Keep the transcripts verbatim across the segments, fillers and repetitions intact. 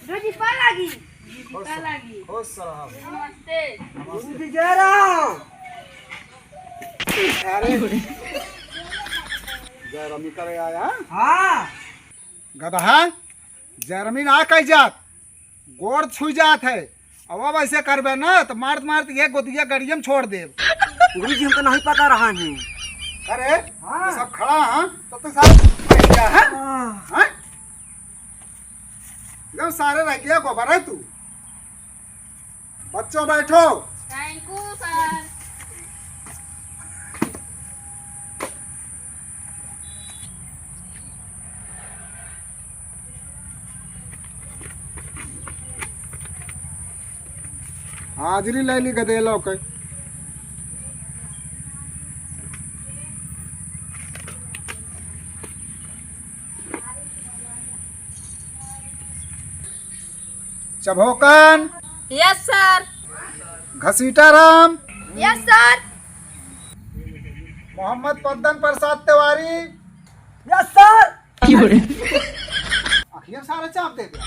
गुरुजी, पाँव लागी। खुश रहो। नमस्ते। गुरुजी, जय राम। अरे, जय राम करे आया। हाँ। गदहा, जय राम ना कह जात, गोड़ छुई जात है। अब, अब ऐसे करबे ना तो मारत मारत ये गोदिया गड़िया में छोड़ देब। गुरुजी, हमको नहीं पता रहा है। अरे, हाँ। ये सब खड़ा है, तब तक सारे बैठ गया है। हाँ। हाँ? जब सारे रह गया, गोबर है तू। बच्चों, बैठो। Thank you, sir। हाजिरी ले ली गदेलो के। चभोकन। Yes, sir। Ghasitaram. Yes, sir। Mohammad पद्दन प्रसाद तिवारी। Yes, sir। अखिया सारा चाप दे दिया।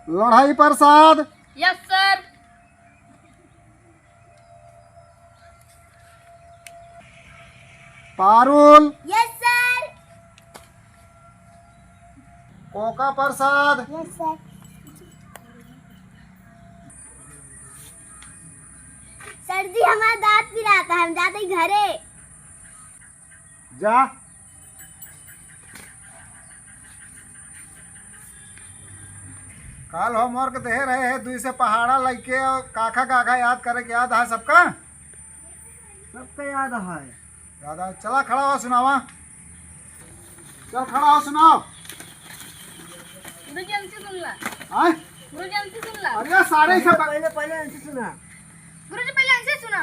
Ladai Prasad. Yes, sir। Parul. Yes, sir। Koka Prasad. Yes, sir। Sir जी, हमारा दांत पिराता है, हम जाते ही घरे। जा। काल homework देहे रहे है, दुई से पहाड़ा लइके और काखा काखा याद करे के याद है सबका? सबका याद है। याद है। चला खड़ा हो सुनावा। चल खड़ा हो सुनाओ। गुरुजी हमसे सुन ला। हाँ? गुरुजी हमसे सुन ला। अरे सारे सब पहले, पहले हमसे सुना। गुरुजी पहले हमसे सुना।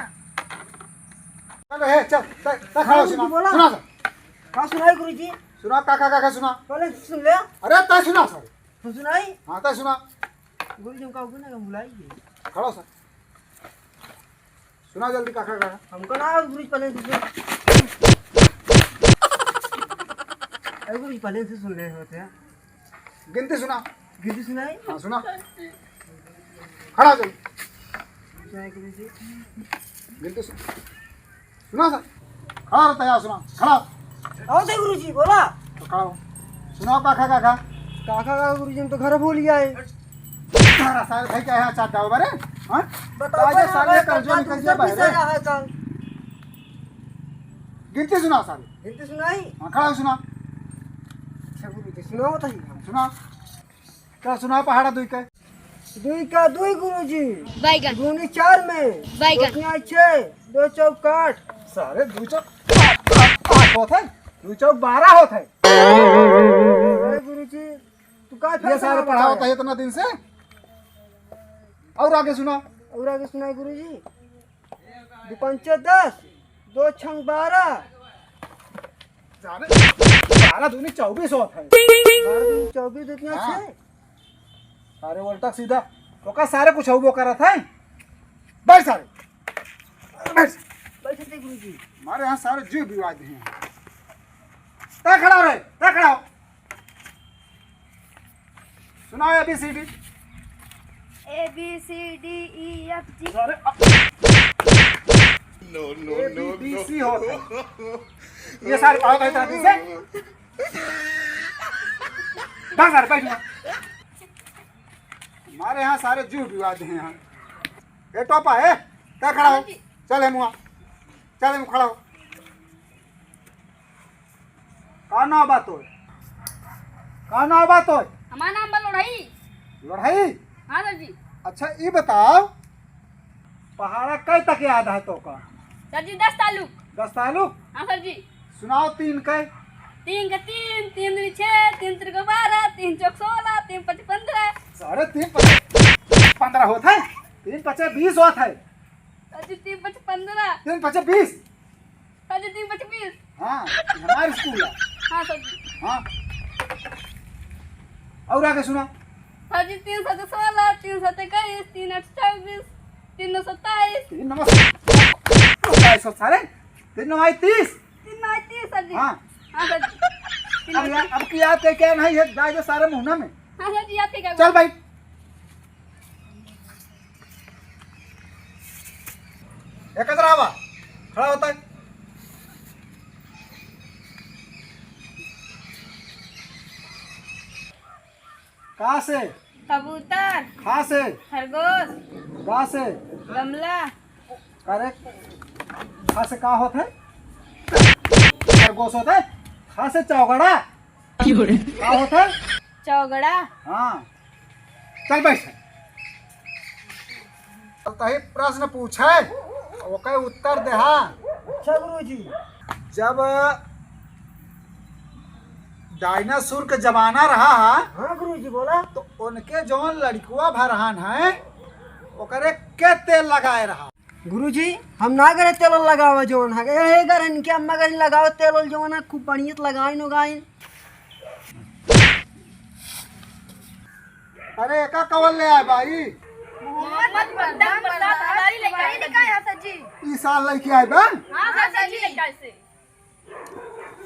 चल, ए, चल, चल, चल, खड़ा हो, हाँ, सुना, बोला। सुना, सर। का सुनाई, गुरुजी? सुना, काखा, काखा, सुना। पहले सुन ले। अरे, तय सुना, सर। तो सुनाई? हाँ, तय सुना। गुरुजी, हमका उगने का बुलाई है। खड़ा हो, सर। सुना जल्दी, काखा, काखा। हमका ना, गुरुजी, पहले से सुन। अरे, गुरुजी, पहले से सुन ले होते हैं। गिनती सुना। गिनती सुनाई? हाँ, सुना। खड़ा हो जाओ। सुनाई गिनती। गिनती सुन-, सुना सर। खड़ा रहता है, सुना। खड़ा। आओ थे गुरुजी, बोला। तो खड़ा हो। सुनाओ काखा, काखा। काखा, काखा गुरुजी, हम तो घर भूल गया है। सारा सारे भाई क्या है, चार गाँव बारे? हाँ? बताओ आज ना सारे भाई, कर्जों कल निकल गया दूसरा बाहर। विषय है कल। गिनती सुना सारे। गिनती सुनाई? हाँ, खड़ा हो, सुना। अच्छा गुरुजी, सुनाओ तो ही। सुना। का सुना पहाड़ा दुई के? दुई का दुई गुरुजी। बैगन। दूनी चार में। बैगन। गोटियाँ छः, दो चौक आठ। सारे दो चौक आठ, आठ, आठ होत है, दो चौक बारह होत है। अरे गुरुजी, तू का ये सारे पढ़ावत है इतना दिन से? और आगे सुना। और आगे सुनाई गुरुजी। दो पंचे दस, दो छंग बारह। सारे बारह दूनी चौबीस होत है। बारह दूनी चौबीस, इतना हाँ। छः। सारे उल्टा सीधा। तो का सारे कुछ वो करत है? बैठ सारे। बैठ। बैठ सकते गुरुजी। हमारे यहाँ सारे जीव विवाद हैं। तय खड़ा रहे, तय खड़ा हो। सुनाओ A B C D। A B C D E F G। अरे, अब no, no, A B no, B no। C होत है। ये सारे पढ़ावत है इतना दिन से। दस हजार रुपये दूंगा। हमारे यहाँ सारे जीव विवाद हैं यहाँ। ए टोपा, ए, तय खड़ा हो। चल, ए मुआ। चल, ए मुआ, खड़ा हो। का नाव बा तोय? का नाव बा तोय? हमार नाम बा लोढ़ई। लोढ़ई? हाँ सर जी। अच्छा, ई बताओ, पहाड़ा कै तक याद है तोका? सर जी, दस तालुक। दस तालुक? हाँ सर जी। सुनाओ तीन कै। तीन के तीन, तीन दूनी छः, तीन तिरके बारह, तीन चौक सोलह, तीन पचे पन्द्रह। सारे तीन पचे पन्द्रह होत है, तीन पचे बीस होत है। सर जी, तीन पचे पन्द्रह। तीन पचे बीस। सर जी, तीन पच बीस। हाँ, हमार स्कूल है। हाँ सर जी। हाँ। और आगे सुना। सर जी, तीन सत्ते सोलह, तीन सत्ते इक्कीस, तीन आठ चौबीस, तीन नौ सत्ताईस। तीन नौ सत्ताईस, सारे। तीन नौ तीस। तीन नौ तीस सर जी। हाँ। हाँ सर जी। तीन अब नौ या-, अब की याद है क्या नहीं है, जाए दे सारे मुहना में। हाँ सर जी, याद है क्या? चल भाई। एक इधर आवा, खड़ा होता है। का से? कबूतर। खा से? खरगोश। गा से? गमला। अरे, खा से का होत है? खरगोश होत है। खा से चौगड़ा। का होत है? चौगड़ा। हाँ। चल बैठ। तो तही प्रश्न पूछे, ओके उत्तर देहा। अच्छा गुरुजी। जब डायनासोर के जमाना रहा है, हाँ गुरुजी, बोला। तो उनके जौन लड़कुआ भरहान है, ओकरे के तेल लगाए रहा? गुरुजी, हम ना करे तेल लगावे जौन है, यही घर इनके अम्मा घर लगावे तेल जौन है, खूब बढ़िया से लगाइन उगाइन। अरे, एका कवन ले आए बाई? मोहम्मद बद्दा प्रसाद हमारी लेके आए सर जी। ई साल लेके आए बा? हाँ सर जी।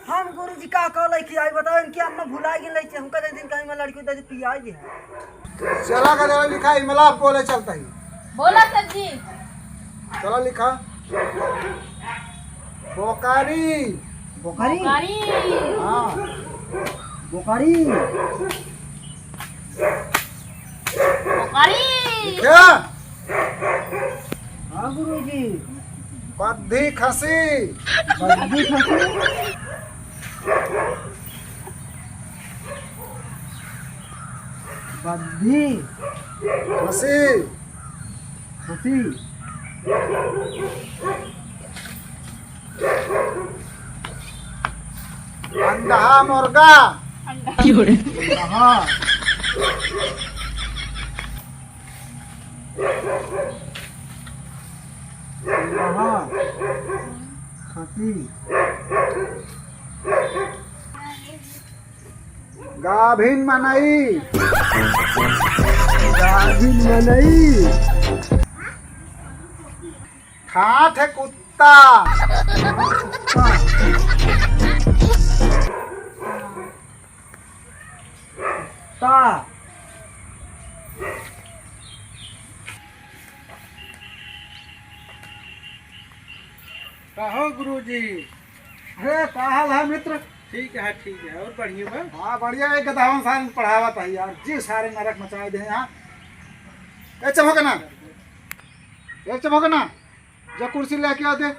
हम गुरुजी का कह लेके आए, बताओ, इनकी अम्मा भुला गई लेके, हमका दे दिन कहीं में लड़की दे दी, पियाई दे। चला का देवा लिखा, इमला बोले चलता ही। बोला सर जी। चला लिखा। बोकारी। बोकारी? बोकारी। हाँ। बोकारी। बोकारी। लिखा। हाँ गुरुजी। बद्धी खसी। बद्धी खसी। बद्धी। खसी। खसी। अंडहा मुर्गा। अंडहा। अंडहा। खसी। गाभिन मनई। गाभिन मनई। ठाठ कुत्ता। कुत्ता। कहो गुरुजी। अरे, का हाल है मित्र? ठीक है, ठीक है। और बढ़िया बा? हाँ, बढ़िया। एक गधावन सारे पढ़ावा था यार, जी सारे नरक मचाए दे यहाँ। ए चमकना, ए चमकना, जा कुर्सी लेके आ दे।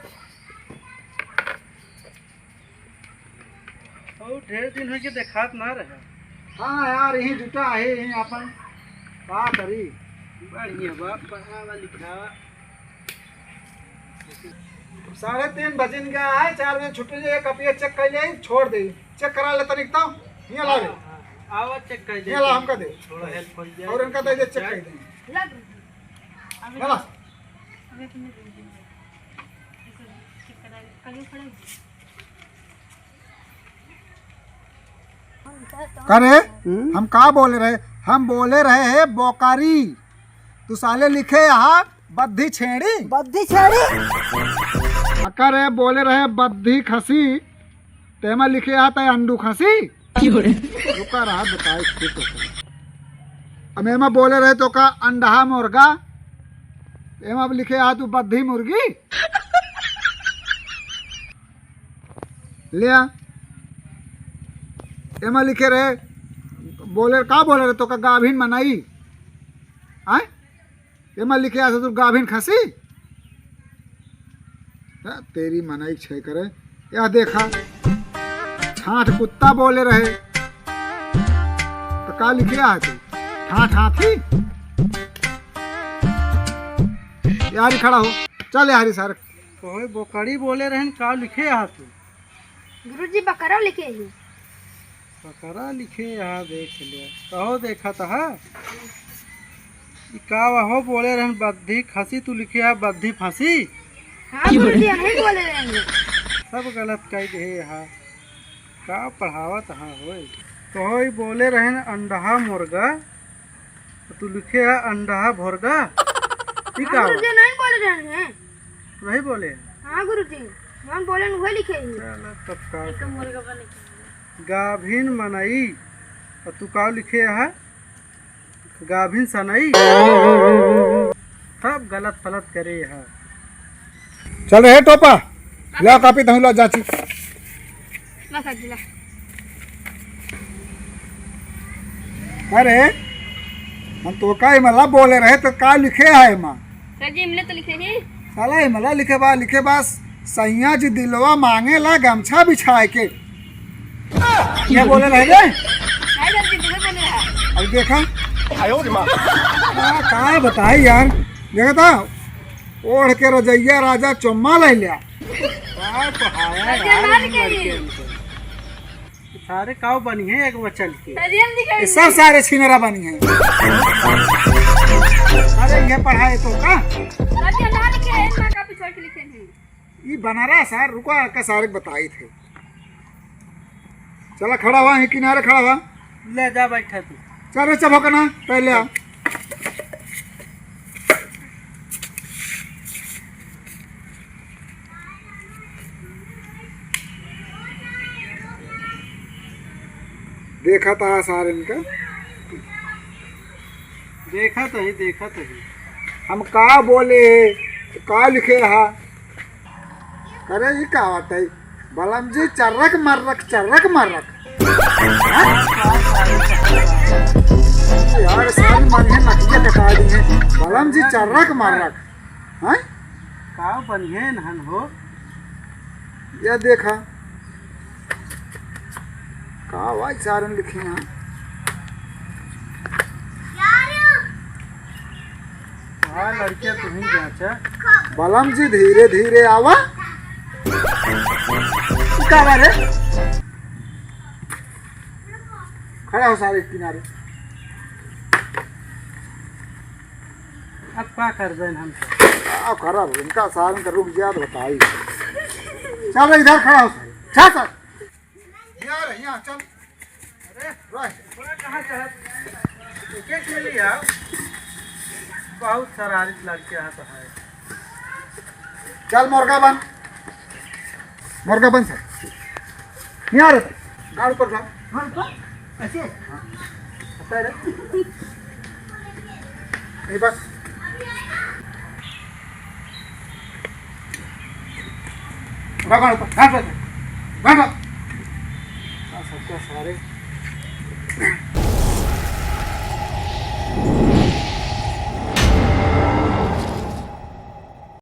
और ढेर दिन हो गए देखात ना रहे। हाँ यार, यही जुटा है, यही अपन का करी। बढ़िया बा, पढ़ावा लिखावा। साढ़े तीन बजन गया है, चार बजे छुट्टी जाए, कपिया चेक कर ले, छोड़ दे, चेक करा ले तनिक तो, हियाँ ला रे। हाँ, हाँ, आवा चेक कर दे। हियाँ ला, हमका दे। थोड़ा हेल्प हो जाए। और इनका दे दे, चेक कर दे। हियाँ ला। का रे? हम्म? हम का बोले रहे? हम बोले रहे हैं बोकारी। तू साले लिखे यहाँ बद्धी छेड़ी। बद्धी छेड़ी? अकर है बोले रहे बद्धी खसी, तेमा लिखे यहाँ तय अंडू खसी। रुका रहा, बताए फिर तो का। अब एमा बोले रहे तो का अंडहा मुर्गा, एमा अब लिखे यहाँ तू बद्धी मुर्गी। ले आ। एमा लिखे रहे, बोले, का बोले रहे तो का गाभिन मनई? आय? एमा लिखे आ ससुर गाभिन खसी? हाँ, तेरी मनई छे करे। यह देखा, ठाठ कुत्ता बोले रहे। तो का लिखे आ तू? ठाठ हाथी? यारी खड़ा हो। चल यारी सारे। कहो बोकड़ी बोले रहन, का लिखे आ तू? गुरुजी, बकरा लिखे ही। बकरा लिखे यहाँ देख ले। कहो देखा त है। ई का वहो बोले रहन बद्धी खसी, तू लिखे है बद्धी फंसी? हाँ गुरुजी, हम ही बोले रहेंगे। सब गलत कइ देहे हा। का पढ़ावत हा होय? तो होई बोले रहेन अंडहा मुर्गा, तो तू लिखे हा अंडहा भोरगा। ई का हाँ, हुआ? गुरुजी नहीं बोले रहेन। नहीं बोले? हाँ गुरुजी, हम बोले वही लिखे ही। चलो, तब का? एक मुर्गा बने। गाभिन मनई, तो तू का लिखे हा? गाभिन सनई। सब गलत फलत करे हा। चल रे टोपा, ला कापी तहूँ ला जाँची। ला सर जी, ला। अरे, हम तो का एमा ला बोले रहे, तो का लिखे है एमा? सर जी, हमने तो लिखे ही। साला एमा ला लिखे बा, लिखे बा, सैया जी दिलवा माँगे ला गमछा बिछाए के। ये बोले रहे रे? नहीं सर जी, तुम्हें बोले रहा। अब देखा। आयो रे माँ। का, का बताई यार, देखा था, ओढ़ के रजइया राजा चुम्मा ले लिया। का पढ़ाया सर जी, यार, हमारे इन के लिए। लड़कियन को। सारे काव बनी है एक वचन के। सर जी, हम लिखे ये सब सारे छिनरा बनी है। अरे ये पढ़ाए तो का? सर जी, हमारे के इतना का पिछड़ के लिखे नहीं। ई बनारस है, रुका, का सारे बताई थे। चला, खड़ा हुआ, यहीं किनारे खड़ा हुआ। ले जा, बैठा तू। चल रे, चबोकना, पहले आ। देखा था सारे इनका। देखा तो ही, देखा तो ही। हम का बोले, का लिखे हा? अरे, ई का बात है? बलम जी, चर्रक मर्रक, चर्रक मर्रक। हाँ? यार, सारी मंगे नकिया कटा दी है। बलम जी, चर्रक मर्रक। हैं? का बनिए नहन हो? या देखा। का भाई सारन लिखे हैं? हाँ, लड़किया तू ही जाँचा। बलम जी, धीरे धीरे आवा। का बा रे? खड़ा हो सारे किनारे। अब का करबे हम तो? का करब? इनका सारन का रुक जा तो बताई। चल रे, इधर खड़ा हो सारे। चल सर। यहाँ रह, यहाँ चल। अरे, रह। थोड़ा कहाँ चढ़त? एक एक मिली आओ। बहुत शरारत लड़के यहाँ तो है। चल मुर्गा बन। मुर्गा बन सर। यहाँ रह। गाड़ ऊपर उठा। हाँ, ऊपर? ऐसे? हाँ। आता है रे। ये बस। उठा, गाड़ ऊपर। गाड़ ऊपर। गाड़ ऊपर। हाँ, सबका सारे।